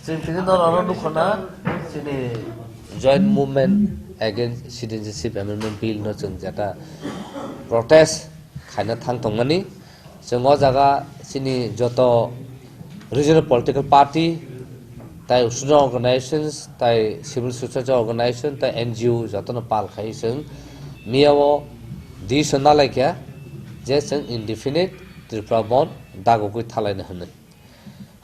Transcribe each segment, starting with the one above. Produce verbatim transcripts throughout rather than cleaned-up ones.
Chwng tini norok no nukho na, chini Joint Movement Against Citizenship Amendment Bill no chwng jeta protest khaina thang tongmani. Chwng o jaga chini joto regional political party, tai student organizations, tai civil society organization, tai N G O jotono pal khai chwng miyao decision nalaikha je chwng indefinite Tripura Bandh dagogwi thalaina hwnwi.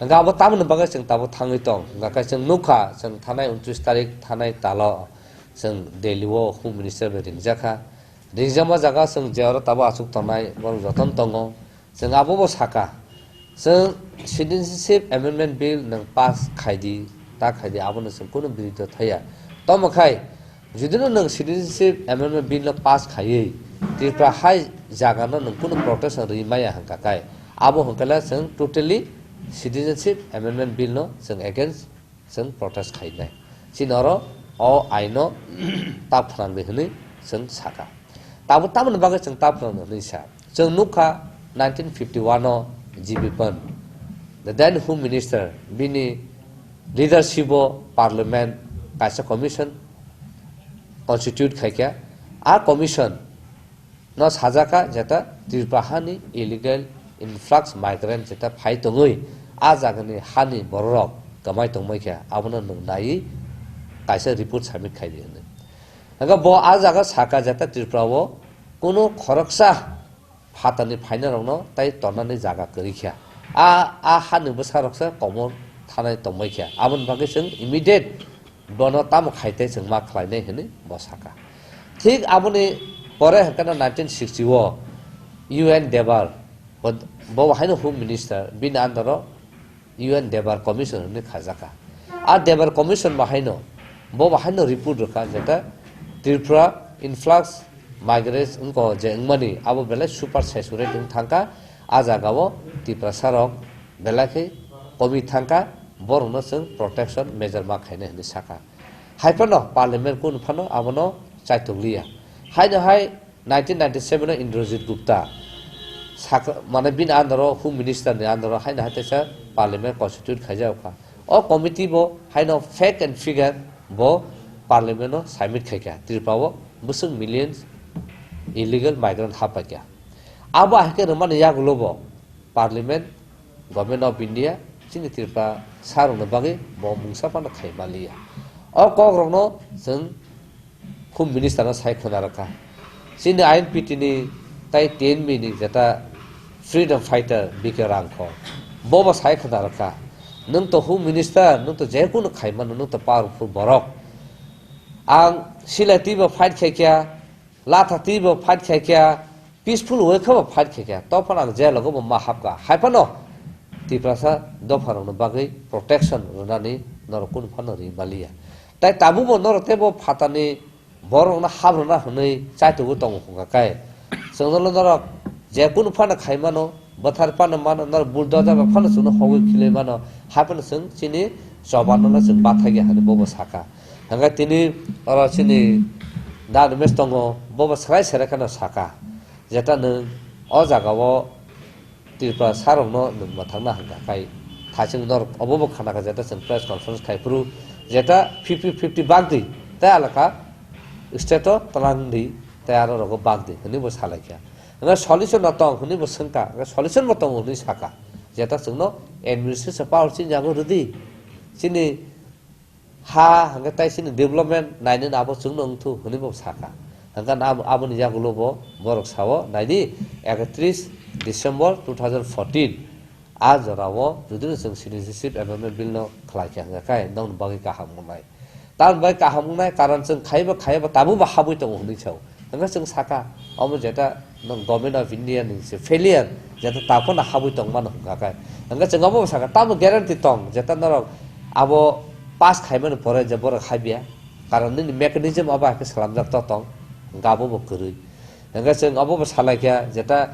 Hwnkhe abo tamoni bagwi chwng tabuk thangwi tong? Hwnkhe chwng nukha, chwng thanai untris tarik thanai talo chwng Delhi o Home Minister bai ringjakha. Ringjakma jaga chwng je oro tabuk achuk tongnai borok jotono tongo. Chwng abobo saka, chwng Citizenship Amendment Bill nwng pass khaidi, ta khaidi, abono chwng kunu birodho thaiya. Tamo khai, judino nwng Citizenship Amendment Bill no pass khaiwi Tripura hai jagano nwng kunu protection rwi maya hwnkha khai, abo hwnkhe le chwng totally Citizenship Amendment Bill no chwng against chwng protest khainai. Chini oro o aino ta phrangdi hwnwi chwng saka. Tabuk tamoni bagwi chwng ta phrangdi hwnwi sa? Chwng nukha nineteen fifty-one o G B Pant, the then Home Minister, bini leadership o Parliament kaisa commission constitute khaikha. A commission no sajaka jeta Tripura hani illegal influx migrant jeta phai tongwi a jagani hani bororok kwmai tongmai kha, abono nwng naiwi kaisa report submit khaidi hwnwi. Hwnkhe bo a jaga saka jeta Tripura o kunu khoroksa phatani phainairokno tai tonnani jaga kwrwi kha. A, a hani bwsaroksa komo thanai tongmai kha. Aboni bagwi chwng immediate bono tamo khai tei chwng ma khlainai hwnwi bo saka. Thik aboni pore hwnkhe no nineteen sixty o U N Debar, bo, bo haino Home Minister, bini under o U N Debar Commission hwnwi khajakha. A Debar Commission bo haino, bo bo haino report rwkha jeta Tripura influx migrants wngkha je wngmani abo belai super saturate wng thangkha, a jagao Tiprasarok belai khe komi thangkha, borokno chwng protection measure ma khainai hwnwi sakha. Hai phano Parliament kunu phano abono chaitok liya. Haino hai nineteen ninety-seven o Indrajit Gupta sakha, mane bini under o Home Minister ni under o haino hai teisa Parliament constitute khaijak kha. O committee bo haino fact and figure bo Parliament o submit khaikha, Tripura o bwswk millions illegal migrant happaikha. Abo hai khe rwmani yagulo bo Parliament, Government of India, chini Tripura sarokni bagwi bo mungsa phano khai manliya. O kokrokno chwng Home Minister no sai khwna rwkha. Chini I N P T ni tai T N V ni jeta freedom fighter B K Rangkho, bo bo sai khwna rwkha. Nwng to Home Minister, nwng to je kunu khai mano, nwng to powerful borok. Ang silai twi bo fight khai kha, latha twi bo fight khai kha, peaceful way khe bo fight khai kha. To phano ang jail o bo ma hap kha. Hai phano Tiprasa dopha rokni bagwi protection rwnani norok kunu phano ri maliya. Tai tabuk bo norok tei bo phatani borokno hap rwna hwnwi chaitugwi tongo hwnkha khe, chwngno norok je kunu phano khai mano, bwthar phano mano, norok bulldozer bai phano chwngno hogwi khilwi mano, hai phano chwng chini choba no chwng bathakya hwnwi bobo sakha. Hwnkhe tini oro chini da rwmes tongo, bobo swrai swrai kheno sakha, jeta nwng o jagao Tripura sarokno nwng mwthangna hwnkha khai thaching norok obo bo khana kha jeta chwng press conference khai phuru jeta fifty fifty bagdi tei alaka state o twlang di tei aro rogo bagdi hwnwi bo salai kha. Hwnkhe solution no tong hwnwi bo swngkha, hwnkhe solution bo tongo hwnwi sakha jeta chwngno administration power chini yago rwdi, chini ha hwnkhe tai chini development nainani abo chwngno wngthu hwnwi bo sakha. Hwnkhe na abo, aboni yagulo bo borok sao, naidi, ekatris December two thousand fourteen, a jorao judino chwng citizenship amendment bill no khlai kha hwnkhe kai nokni bagwi kaham wngnai. Tamoni bagwi kaham wngnai karon chwng khaiba khaiba tabukbo habwi tongo hwnwi sao. Hwnkhe chwng sakha, omo jeta no Government of India ni se failure, jeta taphano habwi tongmano hwnkha khe. Hwnkhe chwng obo sakha, tamo guarantee tong, jeta norok abo pass khaimani pore je borok habya, karon nini mechanism abo hai khe swlamjak to tong, hwnkhe abo bo kwrwi. Hwnkhe chwng obo bo salaikha, jeta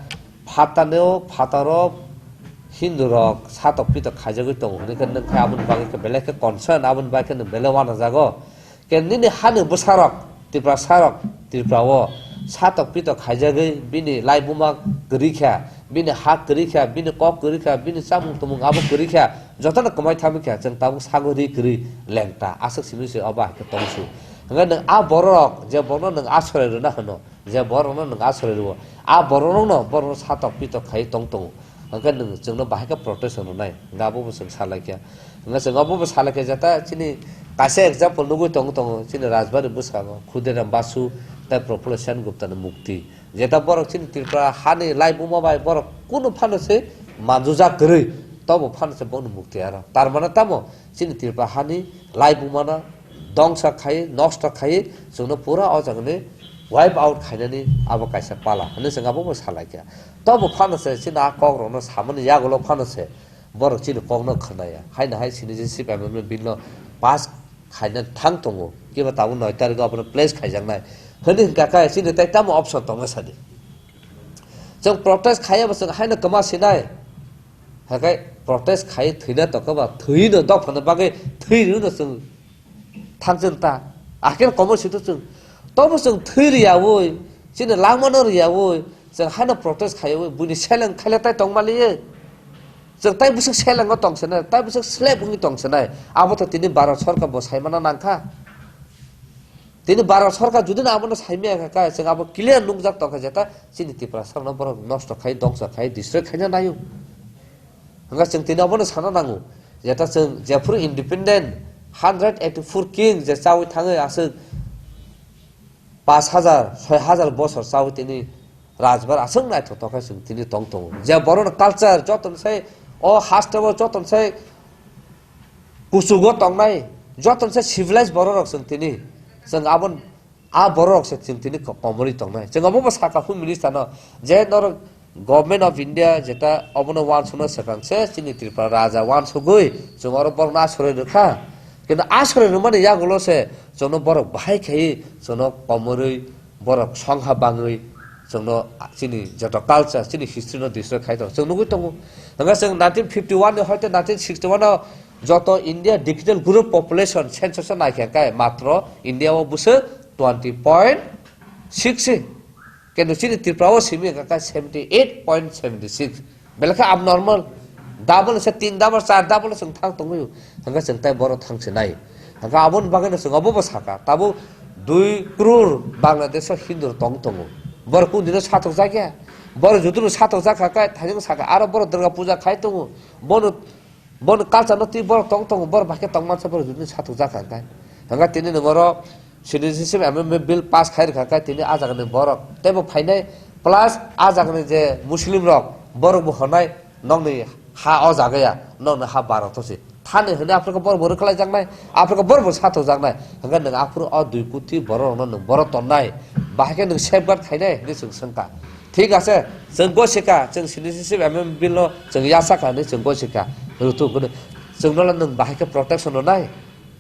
phatanio, phataro Hindu rok satok pitok khaijagwi tongo hwnwi khe nwng khe aboni bagwi khe belai khe concern, aboni bagwi khe nwng belai uanajago. Ke nini hani bwsarok, Tiprasarok, Tripura o satok pitok khaijagwi bini laibuma kwrwi kha, Bini ha kwrwi kha, bini kok kwrwi kha, bini chamung tumung abo kwrwi kha, jotono kwmai thangwi kha, chwng tabuk sago ri kwrwi lengta, aswk simi se obo hai khe tong su. Hwnkhe nwng a borok je borokno nwng aswrai rwna hwno, je borokno nwng aswrai rwo, a borokno borokno satok pitok khai tong tongo. Hwnkhe nwng chwngno bahai khe protection rwnai, hwnkhe abo bo chwng sa lai kha. Hwnkhe chwng abo bo sa lai kha, jeta chini kaisa example nugwi tongo, tongo chini Rajbari bwskango Khudiram Basu tei Prafulla Sen Gupta ni mukti. Jeta borok chini Tripura hani laibuma bai borok kunu phano se manjujak kwrwi, tobo phano se bono mukti aro. Tar mane tamo chini Tripura hani laibuma no dongsa khai, nosto khai, chwngno pura o jagani wipe out khainani abo kaisa pala hwnwi chwng abo bo sa lai kha. Tobo phano se chini a kok rokno samani yagulo phano se borok chini kokno khwnaya. Haino hai chini je sip M M A bill no pass khaina thang tongo, kiba tabuk noi tarikgo abono place khaijaknai hwnwi hwnkha khe chini tai tamo option tongna sadi. Chwng protest khaiya bo chwng haino kwma sinai. Hakai protest khai thwina tongkha ba thwino dophano bagwi thwi rwino chwng thangchwng ta. Akhir komo situ chwng. Tobo chwng thwi riyawi, chini langmano riyawi, chwng haino protest khaiwi buini seleng khaila tai tongmaliye. Chwng tai bwswk selengo tongsinai, tai bwswk slap wngwi tongsinai. Abo to tini Bharat Sarkar bo saimana nangkha. Tini Bharat Sarkar judino abono saimaya kha, kha, chwng abo clear nukjak tongkha jeta chini Tiprasarokno borok nosto khai, dongsa khai, destroy khaina naio. Hwnkha chwng tini abono sana nango. Jeta chwng jephuru independent hundred eighty-four king je chawi thangwi aswk pash hajar, soi hajar bosor chawi tini Rajbar aswk naithotok khe chwng tini tong tongo. Je borokni culture jotono sai o hasteo jotono sai kuchugo tongnai, jotono sai civilized bororok chwng tini. Chwng abon, a bororok se chwng tini ko-, komorwi tongnai. Chwng obo bo sakha home minister no je norok Government of India jeta obono wansukna swkang se chini Tripura Raja wansugwi chwng oro borokno aswrwi rwkha. Kintu aswrwi rwmani yagulo se chwngno borok bahai khai chwngno komorwi borok songha bangwi chwngno chini joto culture, chini history no destroy khai tongo. Chwng nugwi tongo. Hwnkhe chwng nineteen fifty-one ni hoite nineteen sixty-one o joto India digital group population census o naikha khe matro India o bwswk twenty point six se. Kintu chini Tripura o simi wngkha khe seventy eight point seventy six. Belai khe abnormal. Double se tin double, char double chwng thang tongwi. Hwnkhe chwng tai borok thang se nai. Hwnkhe aboni bagwino chwng obo bo sakha. Tabuk dui crore Bangladesh o Hindu rok tong tongo. Borok kung dino satok jak ya. Borok jotono satok jak kha khe thaijwng sakha. Aro borok Durga puja khai tongo. Bono Bono culture no twi borok tong tongo, borok bai khe tong mansa borok jodi satok jak kha khe. Hwnkhe tini nwng oro citizenship amendment bill pass khai rwkha khe tini a jagani borok teibo phainai plus a jagani je Muslim rok borok bo hwnai nokni ha o jaga ya, nokni ha Bharat o se. Thani hwnwi aphuru khe borok bo rwkhlai jaknai, aphuru khe borok bo satok jaknai. Hwnkhe nwng aphuru o dui koti borok rokno nwng borok tonnai, bahai khe nwng safeguard khainai hwnwi chwng swngkha. Thik ase, chwng gosika, chwng citizenship amendment bill no chwng yachakha hinwi chwng gosika. Rutuk hwnwi chwng nola nwng bahai khe protection rwnai.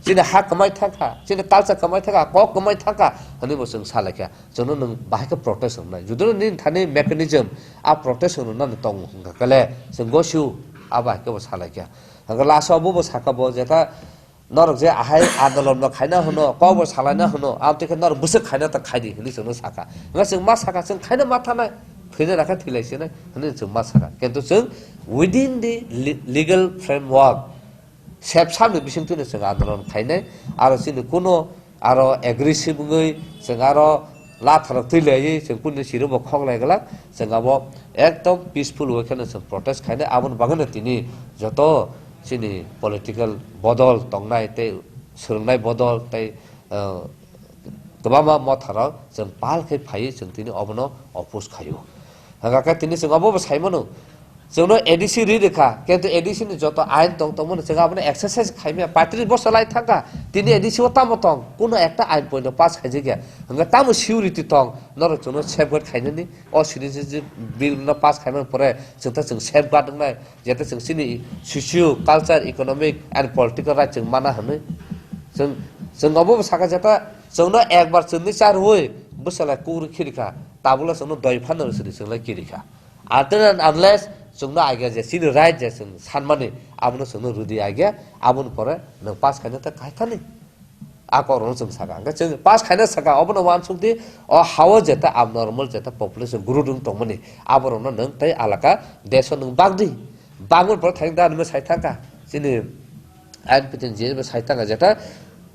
Chini ha kwmai thangkha, chini culture kwmai thangkha, kok kwmai thangkha hwnwi bo chwng salaikha. Chwngno nwng bahai khe protection rwnai. Judino nini thani mechanism a protection rwnani tongo hwnkha khe le chwng gosio a bahai khe bo salaikha. Hwnkhe last o bo bo sakha bo jeta Norok je ahai andolon no khaina hwno, kok bo salaina hwno, aboni khe norok bwswk khaina ta khaidi hwnwi chwngno sakha. Hwnba chwng ma sakha, chwng khaina ma thanai, thwina rakha thwilai sinai hwnwi chwng ma sakha. Kintu chwng within the le-, legal framework, sepsamni bisingtwino chwng andolon khainai, aro chini kuno aro aggressive wngwi chwng aro latharok twi laiwi chwng kunu siro bo khok lai glak, chwng abo ekdom peaceful way kheno chwng protest khainai. Aboni bagwino tini joto chini political bodol tongnai tei swrwngnai bodol tei, uh, kwbangma motharok chwng pal khe phaiwi chwng tini obono oppose khaio. Hwnkha khe tini chwng obo bo sai mano, chwngno A D C ri rwkha, kintu A D C ni joto ain tong tongmani chwng abono exercise khaimaya, paitris bosor lai thangkha, tini A D C o tamo tong, kuno ekta ain poino pass khaijakya, hwnkhe tamo security tong, norok chwngno safeguard khainani, o citizenship bill no pass khaimani pore chwngta chwng safeguard wngnai, jeta chwng chini socio, culture, economic and political right chwng mana hwnwi. Chwng, chwng obo bo sakha jeta chwngno ekbar chwngni charwi bwsala kukri khirikha, tabukla chwngno doi phano rw sini chwng lai kirikha. Until and unless chwngno agya je chini right je chwng sanmani abono chwngno rwdi agya, aboni pore nwng pass khaina ta khai thani. A kok rokno chwng saka. Hwnkhe chwng pass khaina saka, obono uansukdi, o hao jeta abnormal jeta population growth wng tongmani, aborokno nwng tei alaka deso nwng bagdi. Bagmani pore thang da nwng sai thangkha. Chini I N P T ni jeba sai thangkha jeta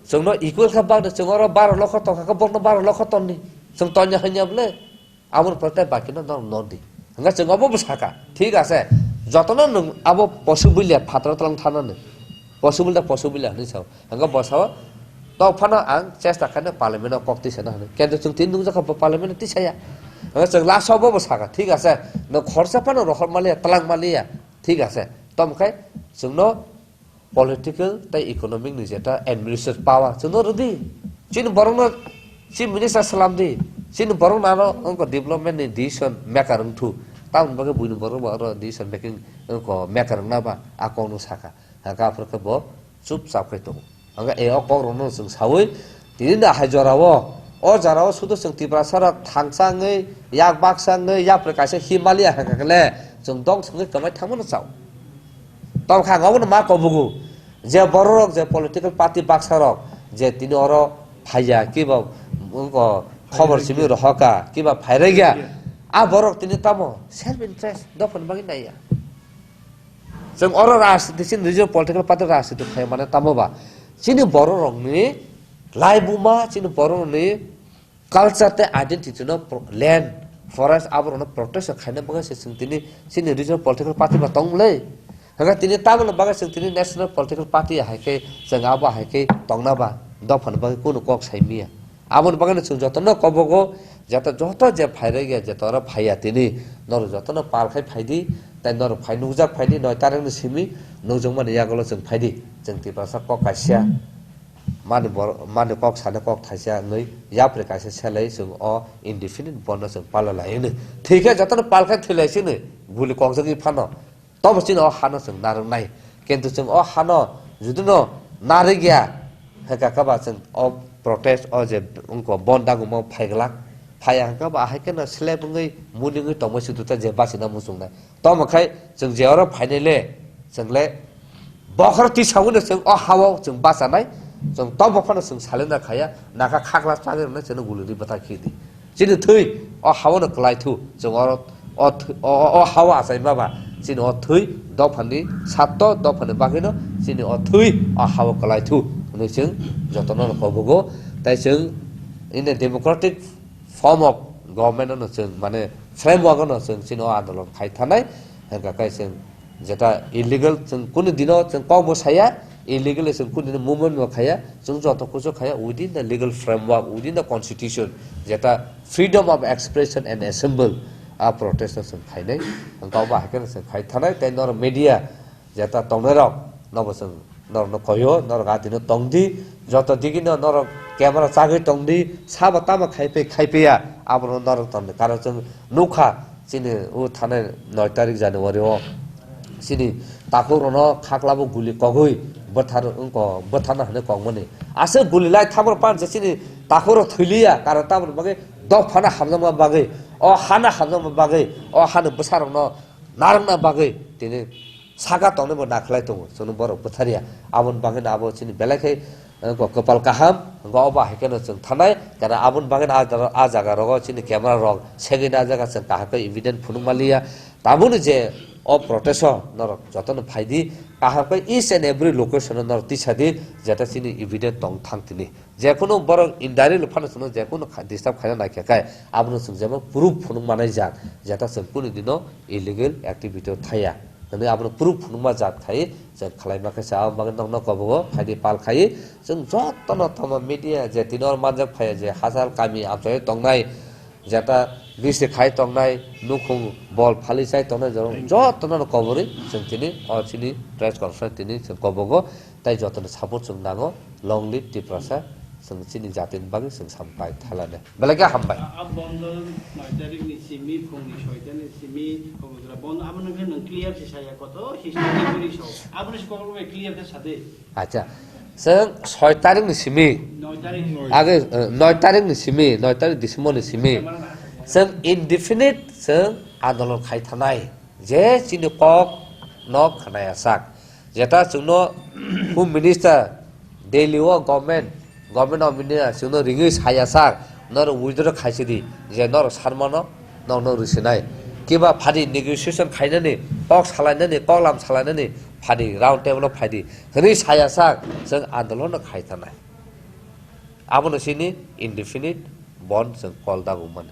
chwngno equal kha bagdi, chwng oro baro lokho tongkha, bokno baro lokho tonni. Chwng tonya hanya bole. Aboni pore tei bakino norok non di. Hwnkhe chwng obo bwsaka. Thik ase. Jotono nwng abo possible ya phataro tlang thanani. Possible da possible ya hwnwi sao. Hwnkhe bo sao, "Tok phano ang chesta khaino parliament o kok tisana," hwnwi. Kintu chwng tini nukjakha bo parliament o tisaya. Hwnkhe chwng last o bo bwsaka. Thik ase. Nwng khorsa phano rohor maliya, tlang maliya. Thik ase. Tomkhe chwngno political tei economic ni jeta administrative power chwngno rwdi. Chini borokno chief minister salam di. Chini borok nano wngkha development ni decision maker wngthu. Tamoni bagwi buini borok bo oro decision making wngkha maker wngna ba a kokno saka. Hwnkhe aphuru khe bo chupchap khai tongo. Hwnkhe e o kok rokno chwng sawi tini no hai jorao, o jorao sudu chwng Tiprasa rok thangsa wngwi yak baksa wngwi yapri kaisa Himalaya hwnkha khe le chwng dong swngwi kwmai thangmano chao. Tongkha ang obono ma kobugo je bororok je political party baksa rok je tini oro phaiya kiba wngkha khobor simi rohoka kiba phairaiya a borok tini tamo self interest dophani bagwi naiya. Chwng oro rajniti chini regional political party rajniti khai mane tamo ba chini bororokni laibuma chini bororokni culture tei identity no pro-, land, forest aborokno protect khaina bagwi se chwng tini chini regional political party ba tong le. Hwnkhe tini tamoni bagwi chwng tini national political party hai khe chwng abo hai khe tongna ba dophani bagwi kunu kok sai miya. Aboni bagwi chwng jotono kobogo jata joto je phairaiya je toro phaiya tini norok jotono pal khai phaidi tei norok phai nukjak phaidi noi tarikni simi nukjakmani yagulo chwng phaidi chwng Tiprasa kok kaisa. Mani bor-, mani kok sana kok thaisa wngwi yapri kaisa selai chwng o indefinite bono chwng pala lai hwnwi. Thwikhe jotono palkhe thwilai sini guli kokjagwi phano. Tobo chini o hano chwng narwknai. Kintu chwng o hano judino narwkya hwnkha khe ba chwng o protest o je wngkha bon dagwma phaiglak. Phaiya hwnkha ba ahai kheno slap wngwi muni wngwi tongmai sudu ta je bachina muchungnai. Tamo khai chwng je oro phainai le, chwng le bokhoro tisawino chwng o hao chwng bachanai, chwng tobo phano chwng salenda khaya, naka khakla chagwi rwnai chwngno guli rwi bwthai khidi. Chini thwi o hao no kwlai thu, chwng oro o thwi, o, o, o hao achai baba, chini o thwi dophani satto dophani bagwino chini o thwi o hao kwlai thu hwnwi chwng jotono no kobugo. Tai chwng in a democratic form of government no chwng mane framework no chwng chini o andolon khai thanai, hwnkha khe chwng jeta illegal chwng kunu dino chwng kok bo saya, illegal chwng kunu dino movement bo khaya, chwng joto kuchuk khaya within the legal framework, within the constitution, jeta freedom of expression and assemble a protest no chwng khainai, hwnkha obo hai kheno chwng khai thanai, tei norok media jeta tongnairok nobo chwng norokno koyo, norok a dino tongdi, joto digino norok camera chagwi tongdi, sabo tamo khaipai khaipiya, abono norok tongdi. Karon chwng nukha, chini o thanai noi tarik January o chini takhukrokno khaklabo guli kogwi bwthar wngko, bwtharna hwnwi kokmani. Aswk guli lai thabro pan je chini takhukrok thwiliya, karon tamoni bagwi dophano hamjakma bagwi, o hano hamjakma bagwi, o hani bwsarokno narwkna bagwi tini saka tongnai bo nakhlai tongo, chwngno borok bwtharya. Aboni bagwino abo chini belai khe, eh, ko-, kwpal kaham, hwnkhe obo hai kheno chwng thanai, kana aboni bagwino a jora-, a jaga rogo chini camera rok segwi na jaga chwng kaham khe evident phunuk manliya. Tabukni je o protest o norok jotono phaidi, kaham khe each and every location o norok tisadi, jeta chini evident tong thang tini. Jekunu borok indirectly phano chwngno jekunu kha-, disturb khaina naikha khe, abono chwng jemon proof phunuk manai jak, jeta chwng kunu dino illegal activity o thaya. Hwnwi abono proof phunukma jak khai chwng khlai ma khe se, abo bagwi nokno kobogo phaidi pal khai chwng jotono tamo media je tini oro manjak phaiya je hachal kami amchaio tongnai, jeta bisti khai tongnai, nukhung bol phali chai tongnai jorok jotono koborwi chwng tini o chini press conference tini chwng kobogo. Tai jotono support chwng nango, long live Tiprasa, chwng chini jatini bagwi chwng sampai thalane. Belai khe hambai. A, a bondo noi tarikni simi, phungni soitani simi, Kabugra bondo, amo nungkhe nwng clear se saya koto, history ni buri sao. Aboni se kokno bai clear khe sade. Acha, chwng soi tarikni simi, noi tarik. Age, eh, noi tarikni simi, noi tarik December ni simi, chwng indefinite chwng andolon khai thanai, je chini kok no khnaya sak. Jeta chwngno Home Minister Delhi o government Government of India chwngno ringwi saya sak, norok withdraw khaisidi, je norok sanmano, nokno rwsinai. Kiba phadi negotiation khainani, kok salainani, koklam salainani, phadi round table o phaidi. Hwnwi saya sak, chwng andolonno khai thanai. Abono chini indefinite bond chwng call dago mani.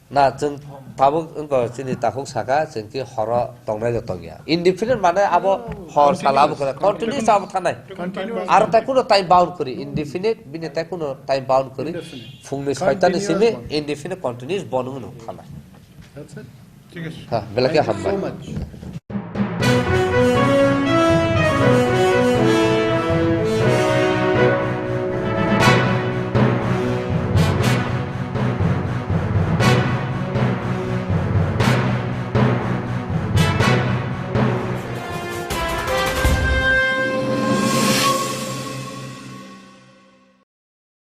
Na, chwng tabuk wngkha chini takhuk saka, chwng ki horo tongnai do tongya. Indefinite mane abo hor sala abo kora, continuous abo thanai. Continuous. Aro tai kuno time bound kori, indefinite, bini tai kuno time bound kori. Indefinite. Phungni soitani simi indefinite continuous bond wngno thanai. That's it. Thik ase. Ha, belai khe hambai. Thank you so much.